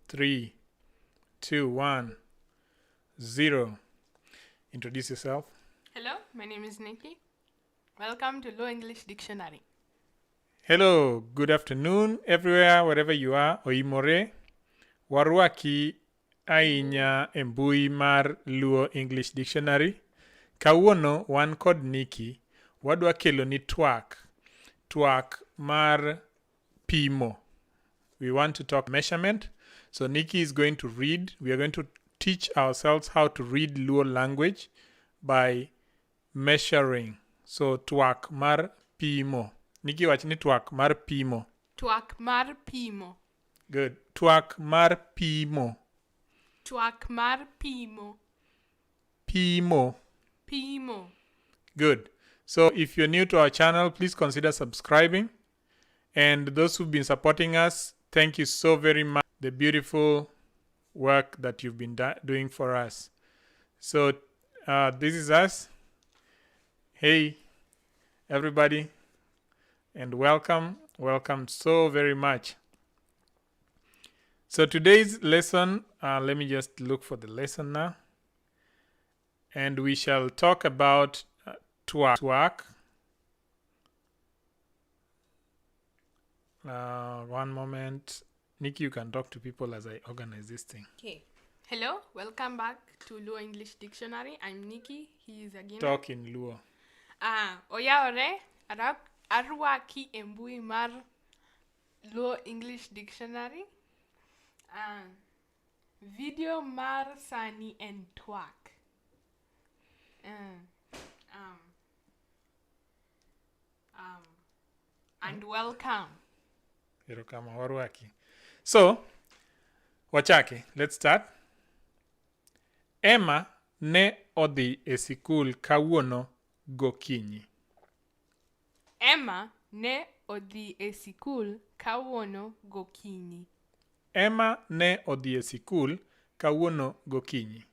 3, 2, 1, 0. Introduce yourself. Hello, my name is Nikki. Welcome to Luo English Dictionary. Hello, good afternoon everywhere, wherever you are. Oimore. Warwaki ahinya e mbui mar Luo English Dictionary. Kawuono wan kod Nikki, wadwa keloni twak. Twak mar pimo. We want to talk measurement. So Nikki is going to read. We are going to teach ourselves how to read Luo language by measuring. So twak mar pimo. Nikki wach ni twak mar pimo. Twak mar pimo. Good. Twak mar pimo. Twak mar pimo. Pimo. Pimo. Good. So if you're new to our channel, please consider subscribing. And those who've been supporting us, thank you so very much. The beautiful work that you've been doing for us. So this is us. Hey, everybody, and welcome. Welcome so very much. So today's lesson, let me just look for the lesson now. And we shall talk about twak. Twak. One moment. Nikki, you can talk to people as I organize this thing. Okay. Hello, welcome back to Luo English Dictionary. I'm Nikki. He is again. Talk in Luo. Ah, oyawore, arwaki e mbui mar Luo English Dictionary. Ah, video mar sani en twak. Ah, and welcome. Erokamano warwaki. So, wachaki. Let's start. Emma ne odhi e sikul kawuono gokinyi. Emma ne odhi e sikul kawuono gokinyi. Emma ne odhi e sikul kawuono gokinyi.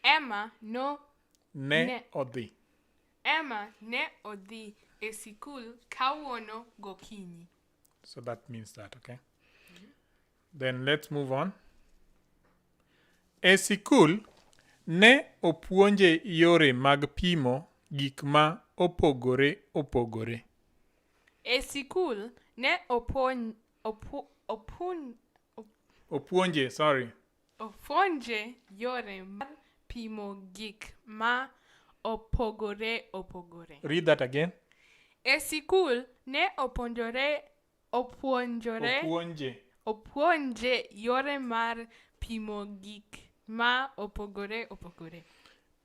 Emma no Ne, Ne. odhi. Emma ne odhi e sikul kawuono gokinyi. So that means that, okay? Then let's move on. E sikul, ne opuonje yore mag pimo gik ma opogore opogore. E sikul ne opon, opu, opun, Opuonje, sorry. opuonje yore mar pimo gik ma opogore opogore. Read that again. E sikul ne opuonjore opuonjore Opuonje. opuonje yore mar pimo gik ma opogore opogore.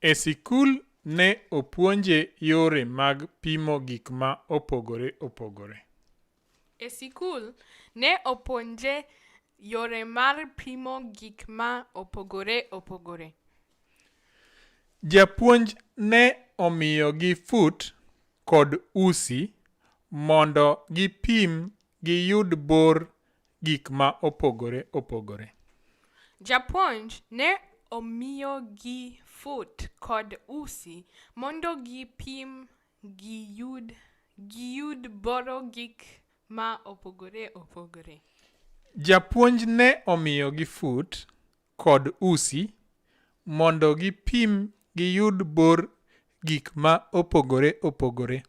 E sikul ne opuonje yore mag pimo gik ma opogore opogore. E sikul ne opuonje yore mar pimo gik ma opogore opogore. Japuonj ne omiyogi fut kod usi mondo gipim giyud bor gik ma opogore opogore. Japuonj ne omiyogi fut kod usi mondo gipim giyud bor gik ma opogore opogore. Japuonj ne omiyogi fut kod usi mondo gipim giyud bor gik ma opogore opogore.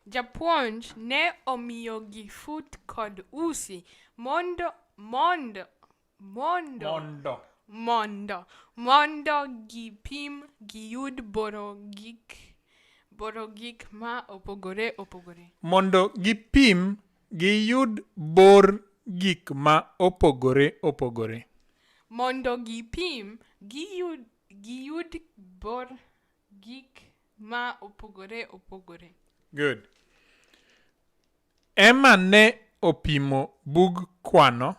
Japuonj ne omiyogi fut kod usi mondo mondo mondo Mondo. mondo mondo gipim giyud bor gik ma opogore opogore. Mondo gipim giyud bor gik ma opogore opogore. Mondo gipim giyud bor gik ma opogore opogore. Good. Emma ne opimo bug kwano,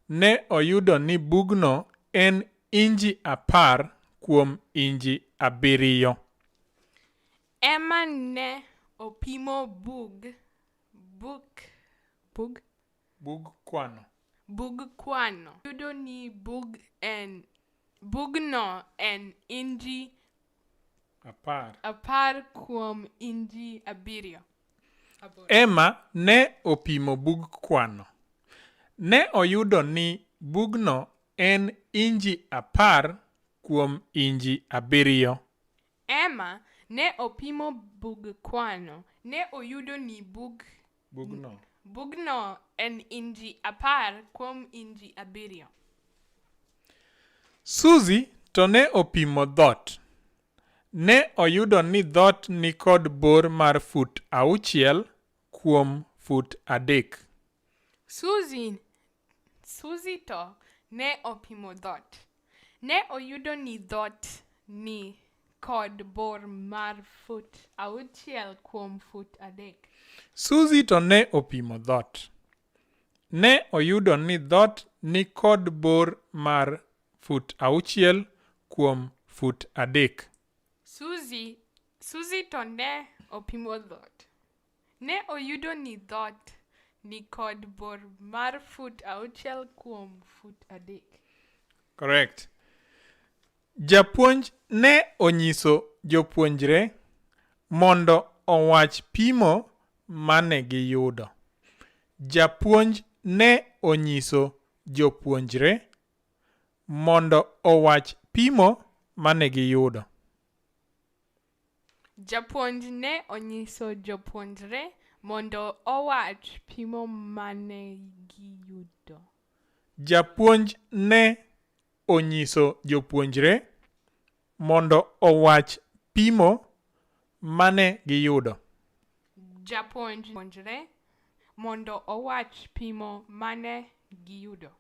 ne oyudo ni bugno en inji 10 kuom inji 7. Emma ne opimo bug buk bug Bug kwano. bug kwano. Yudo ni bugno en inji 10. 10 kuom inji 7. Emma ne opimo bug kwano. Ne oyudo ni bugno en inji 10 kuom inji 7. Emma ne opimo bug kwano. Ne oyudo ni bug Bugno. Bugno en inji 10 kuom inji 7. Suzy to ne opimo dhoot. Ne oyudo ni dhoot ni kod bor mar fut 6 kuom fut 3. Suzy to ne opimo dhoot. Ne oyudo ni dhoot ni kod bor mar fut 6 kuom fut 3. Suzy to ne opimo dhoot. Ne oyudo ni dhoot ni kod bor mar fut 6 kuom fut 3. Suzy to ne opimo dhoot. Ne oyudo ni dhoot ni kod bor mar fut 6 kuom fut 3. Correct. Japuonj ne onyiso jopuonjre mondo owach pimo mane giyudo. Japuonj ne onyiso jopuonjre mondo owach pimo mane giyudo. Japuonj ne onyiso jopuonjre mondo owach pimo mane giyudo. Japuonj ne onyiso jopuonjre mondo owach pimo mane giyudo. Japuonj puonjre mondo owach pimo mane giyudo.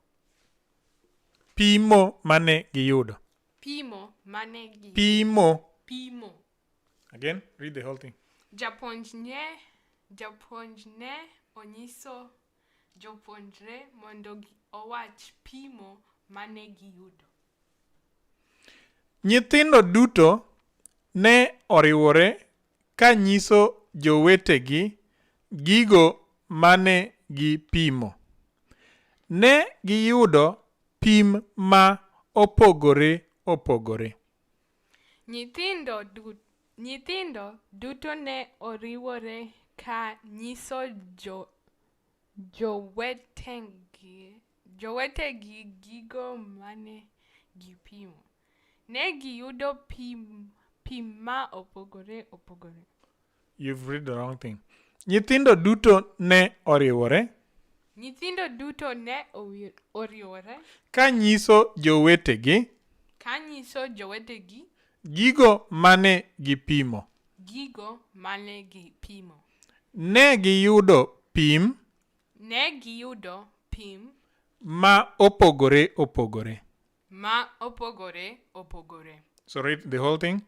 Pimo mane giyudo. Pimo mane giyudo. Pimo. Pimo. Again, read the whole thing. Japuonj ne onyiso jopuonjre mondo owach pimo mane giyudo. Nyithindo duto ne oriwore ka nyiso jowetegi gigo mane gipimo. Ne giyudo pim ma opogore opogore. Nyithindo duto ne oriwore ka nyiso jowetegi gigo mane gipimo. Ne giyudo pim ma opogore opogore. You've read the wrong thing. Nyithindo duto ne oriwore. Nyithindo duto ne oriwore. Ka nyiso jowetegi. Ka nyiso jowetegi. Gigo mane gipimo. Gigo mane gipimo. Ne giyudo pim. Ne giyudo pim. Ma opogore opogore. Ma opogore opogore. So read the whole thing.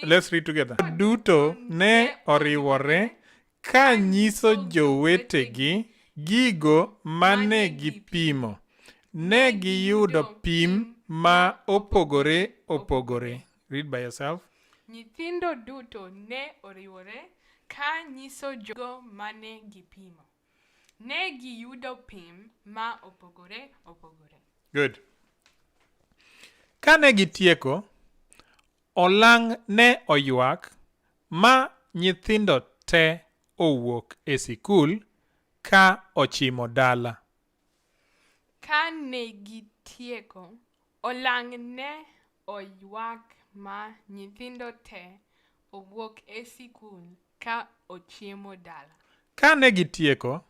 Let's read together. Duto ne oriwore ka nyiso jowetegi gigo mane gipimo. Ne giyudo pim ma opogore opogore. Read by yourself. Nyithindo duto ne oriwore ka nyiso jogo mane gipimo. Ne giyudo pim ma opogore opogore. Good. Kane gitieko, olang' ne oywak ma nyithindo te owuok e sikul ka ochimo dala. Kane gitieko, olang' ne oywak ma nyithindo te owuok e sikul ka ochiemo dala. Kane gitieko.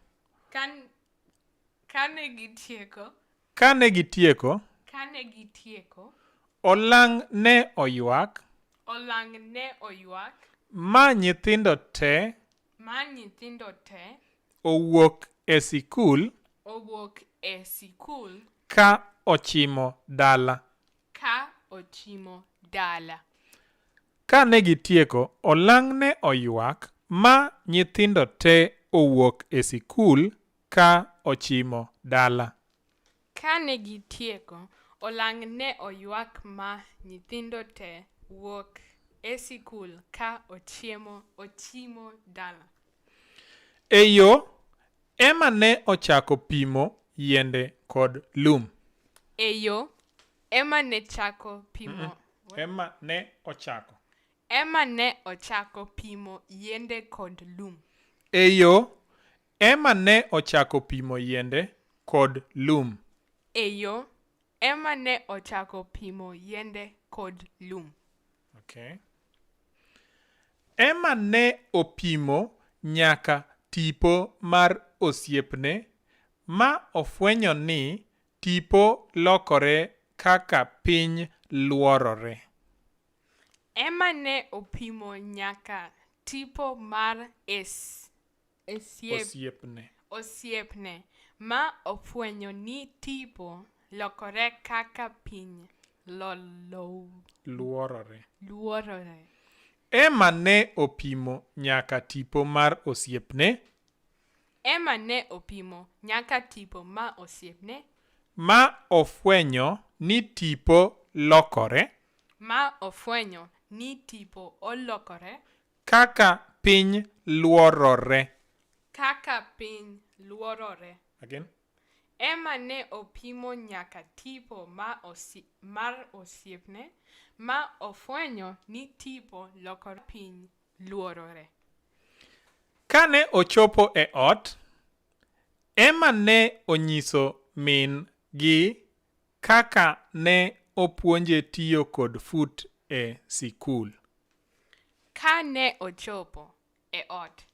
Kane gitieko. Kane gitieko. Kane gitieko. Olang' ne oywak. Olang' ne oywak. Ma nyithindo te. Ma nyithindo te. Owuok e sikul. Owuok e sikul. Ka ochimo dala. Ka ochimo dala. Kane gitieko, olang' ne oywak ma nyithindo te owuok e sikul ka ochimo dala. Kane gitieko, olang' ne oywak ma nyithindo te wuok e sikul ka ochimo dala. E yo, Emma ne ochako pimo yiende kod lum. E yo, Emma ne chako pimo. Emma ne ochako. Emma ne ochako pimo yiende kod lum. E yo, Emma ne ochako pimo yiende kod lum. E yo, Emma ne ochako pimo yiende kod lum. Okay. Emma ne opimo nyaka tipo mar osiepne ma ofwenyo ni tipo lokore kaka piny luorore. Emma ne opimo nyaka tipo mar Osiepne. Osiepne ma ofwenyo ni tipo lokore kaka piny Luorore. Luorore. Emma ne opimo nyaka tipo mar osiepne. Emma ne opimo nyaka tipo mar osiepne. Ma ofwenyo ni tipo lokore. Ma ofwenyo ni tipo olokore. Kaka piny luorore. Kaka piny luorore. Again. Emma ne opimo nyaka tipo mar osiepne ma ofwenyo ni tipo lokore piny luorore. Kane ochopo e ot, Emma ne onyiso min gi kaka ne opuonje tiyo kod fut e sikul. Ka ne ochopo e ot,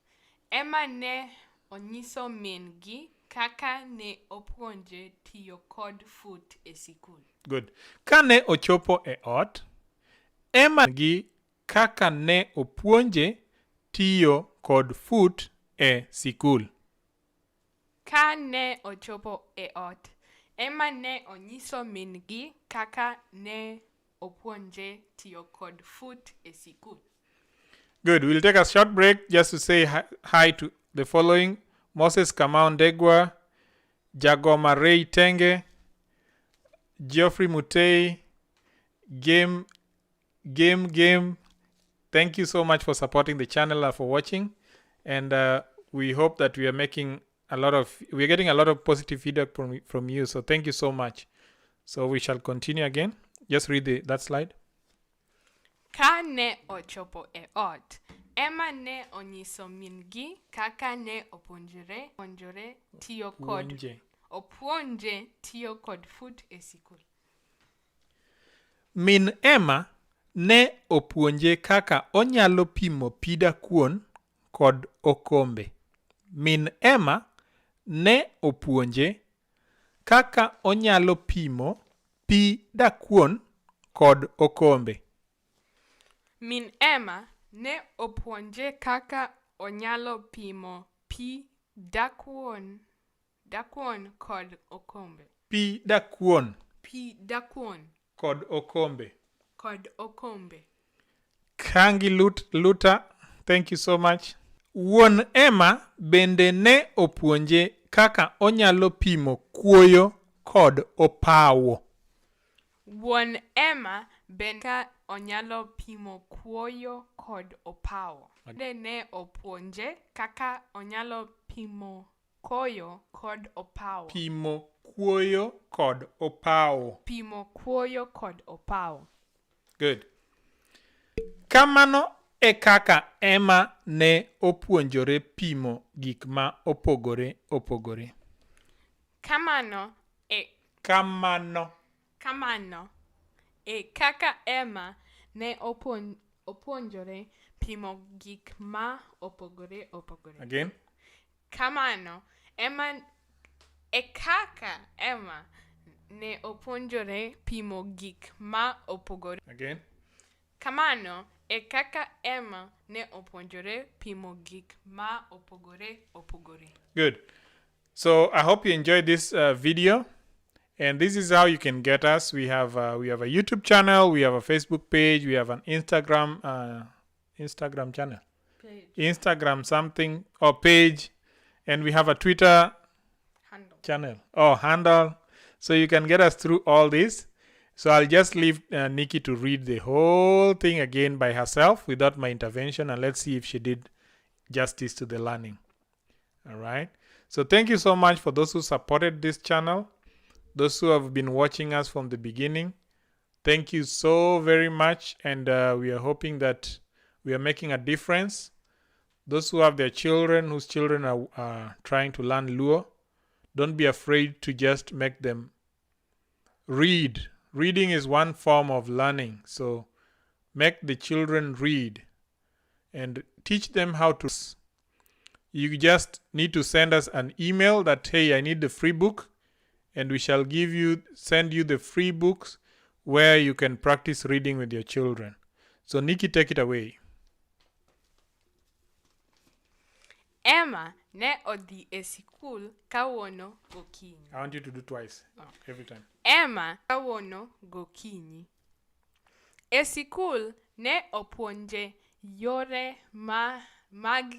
Emma ne onyiso min gi kaka ne opuonje tiyo kod fut e sikul. Good. Kane ochopo e ot, Emma gi kaka ne opuonje tiyo kod fut e sikul. Ka ne ochopo e ot, Emma ne onyiso min gi kaka ne opuonje tiyo kod fut e sikul. Good. We'll take a short break just to say hi to the following: Moses Kamau Ndegwa, Jagoma Ray Tenge, Geoffrey Mutei, Game, Game, Game. Thank you so much for supporting the channel and for watching. And we hope that we are making a lot of, we're getting a lot of positive feedback from you. So thank you so much. So we shall continue again. Just read that slide. Ka ne ochopo e ot, Emma ne onyiso min gi kaka ne opuonjore tiyo kod Puonje. opuonje tiyo kod fut e sikul. Min Emma ne opuonje kaka onyalo pimo pi dakuon kod okombe. Min Emma ne opuonje kaka onyalo pimo pi dakuon kod okombe. Min Emma ne opuonje kaka onyalo pimo pi dakuon kod okombe. Pi dakuon. Pi dakuon. Kod okombe. Kod okombe. Kangi Luta, thank you so much. Wuon Emma bende ne opuonje kaka onyalo pimo kuoyo kod opawo. Wuon Emma bende ka onyalo pimo kuoyo kod opawo. Bende ne opuonje kaka onyalo pimo koyo kod opawo. Pimo kuoyo kod opawo. Pimo kuoyo kod opawo. Good. Kamano e kaka Emma ne opuonjore pimo gik ma opogore opogore. Kamano e Kamano. Kamano e kaka Emma ne opuonjore pimo gik ma opogore opogore. Again. Kamano Emma e kaka Emma ne opuonjore pimo gik ma opogore. Again. Kamano e kaka Emma ne opuonjore pimo gik ma opogore opogore. Good. So I hope you enjoyed this video, and this is how you can get us. We have a YouTube channel, we have a Facebook page, we have an Instagram channel, page. Instagram something or page, and we have a Twitter handle. Channel or handle. So you can get us through all this. So I'll just leave Nikki to read the whole thing again by herself without my intervention, and let's see if she did justice to the learning. All right. So thank you so much for those who supported this channel, those who have been watching us from the beginning. Thank you so very much. And we are hoping that we are making a difference. Those who have their children, whose children are trying to learn Luo, don't be afraid to just make them read. Reading is one form of learning. So make the children read and teach them how to. You just need to send us an email that, hey, I need the free book, and we shall send you the free books where you can practice reading with your children. So Nikki, take it away. Emma ne odhi e sikul kawuono gokinyi. I want you to do twice every time. Emma kawuono gokinyi. E sikul ne opuonje yore ma mag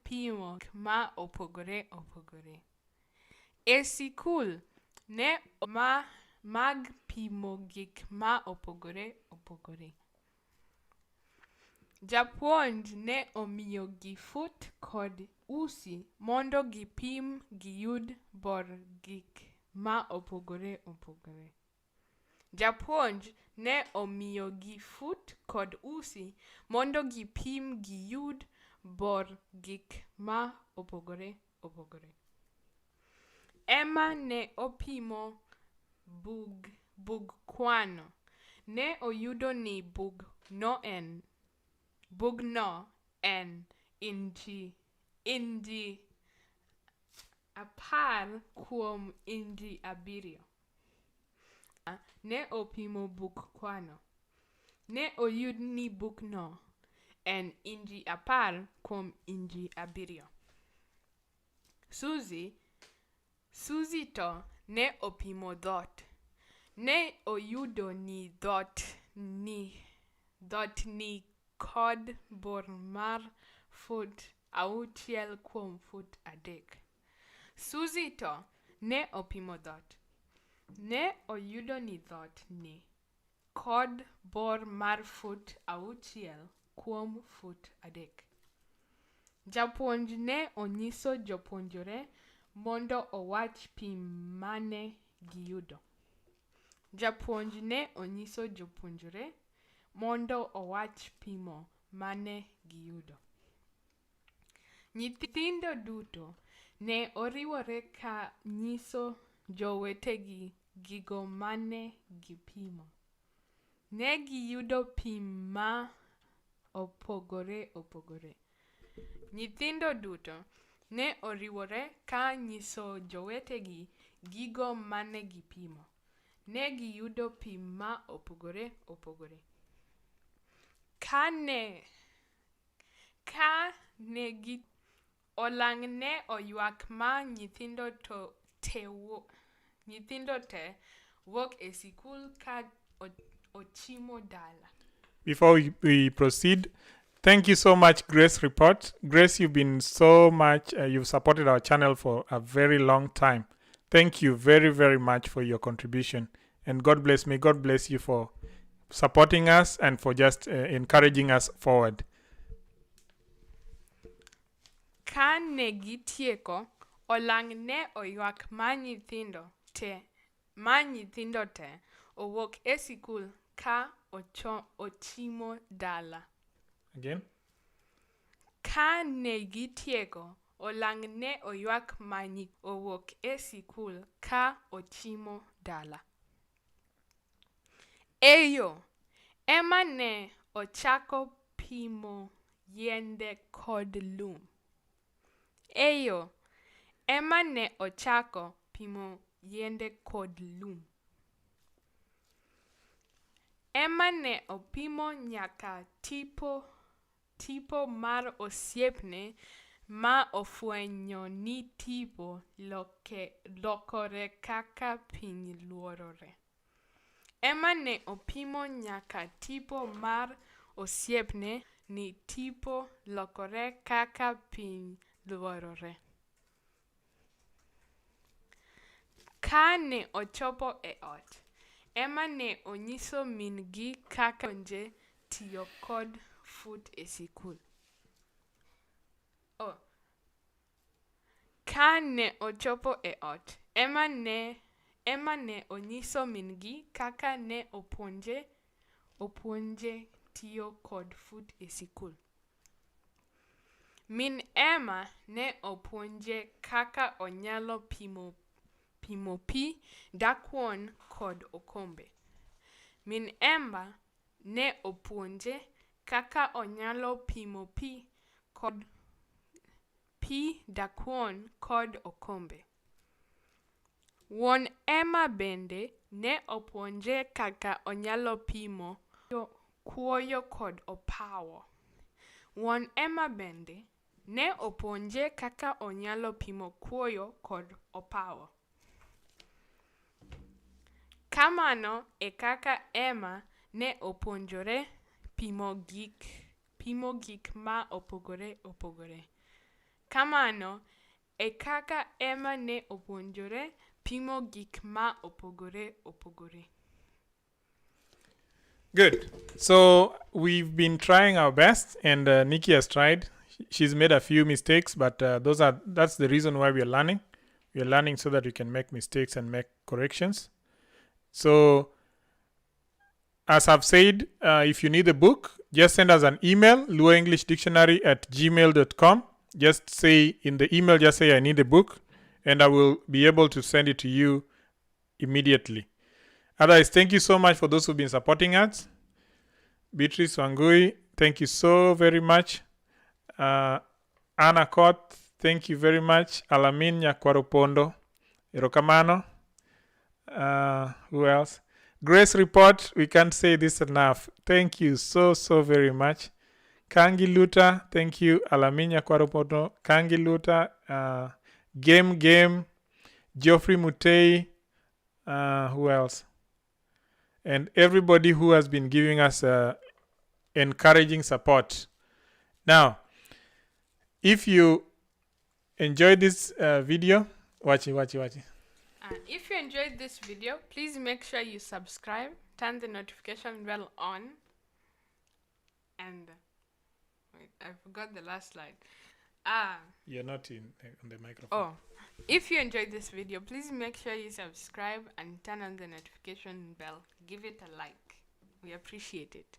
pimo ma opogore opogore. E sikul ne ma mag pimo gik ma opogore opogore. Japuonj ne omiyogi fut kod usi mondo gipim giyud bor gik ma opogore opogore. Japuonj ne omiyogi fut kod usi mondo gipim giyud bor gik ma opogore opogore. Emma ne opimo bug kwano. Ne oyudo ni bugno en inji 10 kuom inji 7. Ne opimo buk kwano. Ne oyud ni bugno en inji 10 kuom inji 7. Suzy to ne opimo dhoot. Ne oyudo ni dhoot ni kod bor mar fut 6 kuom fut 3. Suzy to ne opimo dhoot. Ne oyudo ni dhoot ni kod bor mar fut 6 kuom fut 3. Japuonj ne onyiso jopuonjre mondo owach pim mane giyudo. Japuonj ne onyiso jopuonjre mondo owach pimo mane giyudo. Nyithindo duto ne oriwore ka nyiso jowetegi gigo mane gipimo. Ne giyudo pim ma opogore opogore. Nyithindo duto ne oriwore ka nyiso jowetegi gigo mane gipimo. Ne giyudo pim ma opogore opogore. Ka ne olang' ne oywak ma nyithindo te wuok e sikul ka ochimo dala. Before we proceed, thank you so much, Grace Report. Grace, you've been so much, you've supported our channel for a very long time. Thank you very, very much for your contribution. And God bless me. God bless you for supporting us and for just encouraging us forward. Ka ne gitieko, olang' ne oywak ma nyithindo te owuok e sikul ka ochimo dala. Again? Ka ne gitieko, olang' ne oywak ma owuok e sikul ka ochimo dala. Eyo, Emma ne ochako pimo yiende kod lum. Eyo, Emma ne ochako pimo yiende kod lum. Emma ne opimo nyaka tipo mar osiepne ma ofwenyo ni tipo lokore kaka piny luorore. Emma ne opimo nyaka tipo mar osiepne ni tipo lokore kaka piny luorore. Ka ne ochopo e ot, Emma ne onyiso min-gi kaka puonje tiyo kod fut e sikul. Ka ne ochopo e ot, Emma ne onyiso min-gi kaka ne opuonje tiyo kod fut e sikul. Min Emma ne opuonje kaka onyalo pimo pimo pi dakuon kod okombe. Min Emma ne opuonje kaka onyalo pimo pi kod pi dakuon kod okombe. Wuon Emma bende ne opuonje kaka onyalo pimo kuoyo kod opawo. Wuon Emma bende ne opuonje kaka onyalo pimo kuoyo kod opawo. Kamano e kaka Emma ne opuonjore pimo gik ma opogore opogore. Kamano e kaka Emma ne opuonjore pimo gik ma opogore opogore. Good. So we've been trying our best, and Nikki has tried. She's made a few mistakes, but that's the reason why we are learning. We are learning so that we can make mistakes and make corrections. So, as I've said, if you need a book, just send us an email, luoenglishdictionary@gmail.com. Just say in the email, just say, "I need a book," and I will be able to send it to you immediately. Otherwise, thank you so much for those who've been supporting us. Beatrice Wangui, thank you so very much. Anna Kot, thank you very much. Alamin Nyakwaropondo, erokamano. Who else? Grace Report, we can't say this enough. Thank you so, so very much. Kangi Luta, thank you. Alamin Nyakwaropondo, Kangi Luta, Game Game, Geoffrey Mutei, who else? And everybody who has been giving us encouraging support. Now, if you enjoyed this video, watch it, watch it, watch it. If you enjoyed this video, please make sure you subscribe, turn the notification bell on, and wait, I forgot the last slide. Ah. You're not in on the microphone. Oh, if you enjoyed this video, please make sure you subscribe and turn on the notification bell. Give it a like. We appreciate it.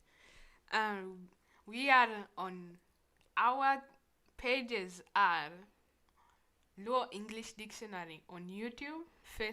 We are on our pages are Luo English Dictionary on YouTube, Facebook.